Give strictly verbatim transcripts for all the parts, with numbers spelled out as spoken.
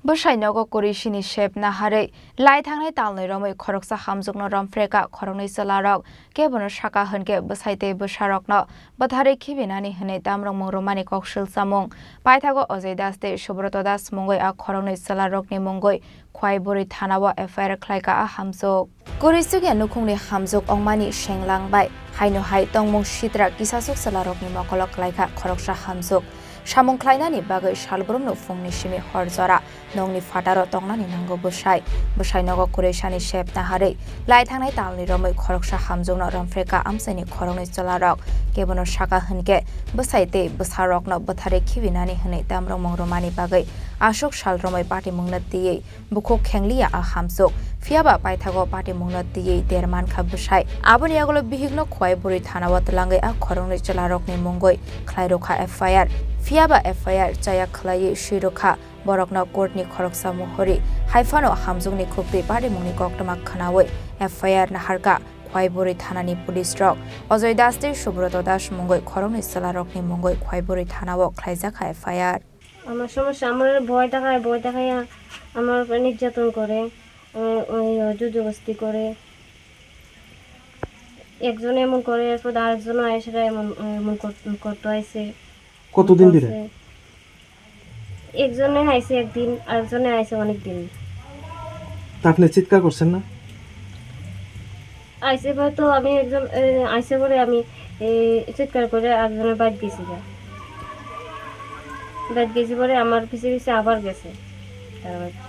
Bwsai nogo kwrwi sini sep naharwi lai thangnai talnwi romwi khoroksa hamjwkno romphrekha khoroknwi chwlarok. Kebono saka hwnkhe bwsai tei bwsarokno bwtharwi khibinani hwnwi damrok mung rwmani kok swlsamung. Paithago Ajay Das tei Subroto Das mungwi a khoroknwi chwlarokni mungwi Khwai Bwrwi thanao F I R khlaikha a hamjwk. Kwrwi chukya nukhungni hamjwk wngmani senglang bai haino hai tongmung sitra kisaswk chwlarokni mokolo klaikha khoroksa hamjwk. Samung khlainani bagwi salbrumno phungni simi hor jora nokni phataro tongnani nango bwsai. Bwsai nogo kwrwi sani sep naharwi lai thangnai talni romwi khoroksa hamjwkno romphrekha amchaini khoroknwi chwlarok. Kebono saka hwnkhe bwsai tei bwsarokno bwtharwi khibinani hwnwi damrok mung rwmani bagwi aswk sal romwi patimungno twiwi bukhuk khengliya a hamjwk, phiyaba paithago patimungno twiwi der mankha bwsai. Aboni yagulo bihikno Khwai Bwrwi thanao twlangwi a khoroknwi chwlarokni mungwi khlai rwkha F I R, phiyaba F I R chaya khwlaiwi swi rwkha borokno courtni khoroksa muhuri. Haiphano hamjwkni khuktwi patimungni koktwma khwnawi F I R naharkha Khwai Bwrwi thanani police rok. Ajay Das tei Subroto Das mungwi khoroknwi chwlarokni mungwi Khwai Bwrwi thanao khlaijakha F I R. আমার সমস্যা, আমার ভয় দেখায়, ভয় দেখাইয়া আমার উপরে নির্যাতন করে, আমার ওই জোরজবস্তি করে। একজনে এমন করে, এরপর আরেকজনও আয়, সেটা এমন, এমন কর-, করতে আইছে। কতদিন ধরে? করছে। একজনে আইছে একদিন, আরেকজনে আইছে অনেক দিন। তা আপনি চিৎকার করছেন না? আইসে পরে তো আমি একজন, এ, আইসে পরে আমি, এ, চিৎকার করে একজনের বাড়িত গেছি গা। বাড়িত গেছি পরে আমার পিছে পিছে আবার গেছে তার বাড়িত।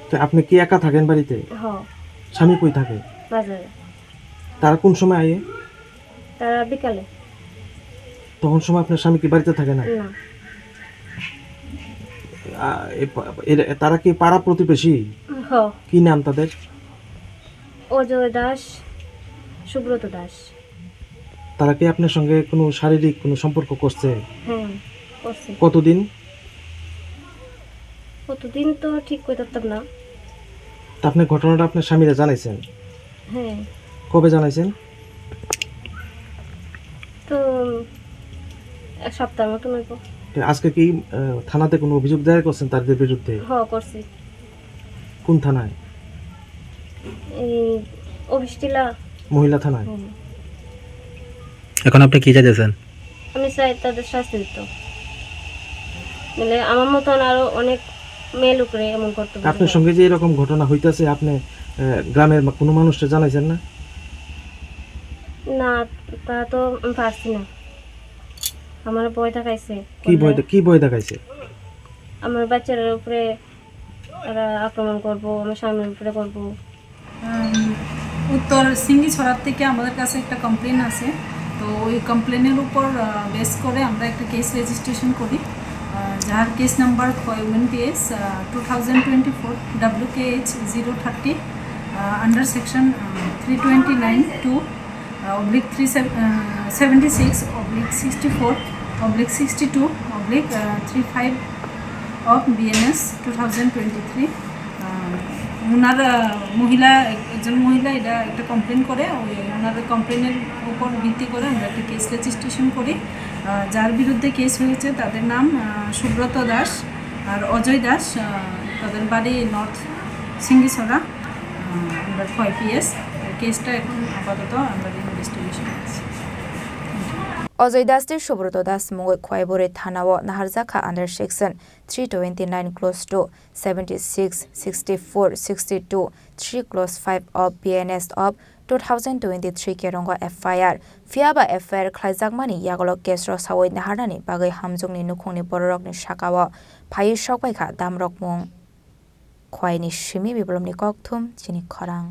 তো আপনি কি একা থাকেন বাড়িতে? হ। স্বামী কই থাকে? বাজারে। তারা কোন সময় আয়ে? তারা বিকালে। তখন সময় আপনার স্বামী কি বাড়িতে থাকে না? না। আ, এ পা-, এরা, তারা কি পাড়া প্রতিবেশী? হ। কি নাম তাদের? অজয় দাস, সুব্রত দাস। তারা কি আপনার সঙ্গে কোনো শারীরিক কোনো সম্পর্ক করছে? হ্যাঁ, করছে। কতদিন? কতদিন তো ঠিক কইতাম না। তা আপনি ঘটনাটা আপনার স্বামীরা জানাইছেন? হ্যাঁ। কবে জানাইছেন? তো এক সপ্তাহের মতন হইব। তো আজকে কি, আহ, থানাতে কোনো অভিযোগ দায়ের করছেন তাদের বিরুদ্ধে? হ, করছি। কোন থানায়? এই অফিস টিলা। মহিলা থানায়? হুম। এখন আপনি কি চাইতেছেন? আমি চাই তাদের শাস্তি দিতে। মানে আমার মতন আরো অনেক মেয়ে লোকরে এমন করতে পারে। আপনার সঙ্গে যে এরকম ঘটনা হইতাছে, আপনি, আহ, গ্রামের মা-, কোনো মানুষকে জানাইছেন না? না, তা তো আমি পারছি না। আমার ভয় দেখাইছে। কি ভয় দে-, কি ভয় দেখাইছে? আমার বাচ্চার উপরে ওরা আক্রমণ করবো, আমার স্বামীর উপরে করবো। উম, উত্তর সিঙ্গিছড়ার থেকে আমাদের কাছে একটা কমপ্লেন আছে। তো ওই কমপ্লেনের উপর, আহ, বেস করে আমরা একটা কেস রেজিস্ট্রেশন করি, আহ, যার কেস নাম্বার হয় ওএনপিএস, আহ, two thousand twenty four W K H zero thirty, আহ, আন্ডার সেকশন, আহ, থ্রি টোয়েন্টি নাইন টু, আহ, অবলিক থ্রি সেভ-, আহ, seventy six oblique sixty four oblique sixty two oblique, আহ, three five of BNS two thousand twenty three. আহ, ওনার, আহ, মহিলা, এক-, একজন মহিলা এটা একটা কমপ্লেন করে, ওই ওনার কমপ্লেনের উপর ভিত্তি করে আমরা একটা কেস রেজিস্ট্রেশন করি। আহ, যার বিরুদ্ধে কেস হয়েছে তাদের নাম, আহ, সুব্রত দাস আর অজয় দাস, আহ, তাদের বাড়ি নর্থ সিঙ্গিছড়া, আহ, আন্ডার ফাইভ পিএস। কেসটা এখন আপাতত আন্ডার ইনভেস্টিগেশন আছে। Ajay Das tei Subroto Das mungwi Khwai Bwrwi thanao naharjakha under section three twenty nine clause two, seventy six, sixty four, sixty two, three clause five of B N S of two thousand twenty three kerongo F I R. Phiyaba F I R khlaijakmani yagulo case rwsawi naharnani bagwi hamjwkni nukhungni bororokni sakao phaiwi sokbaikha damrokmung. Khwaini simi biplopni kokthum chini khorang.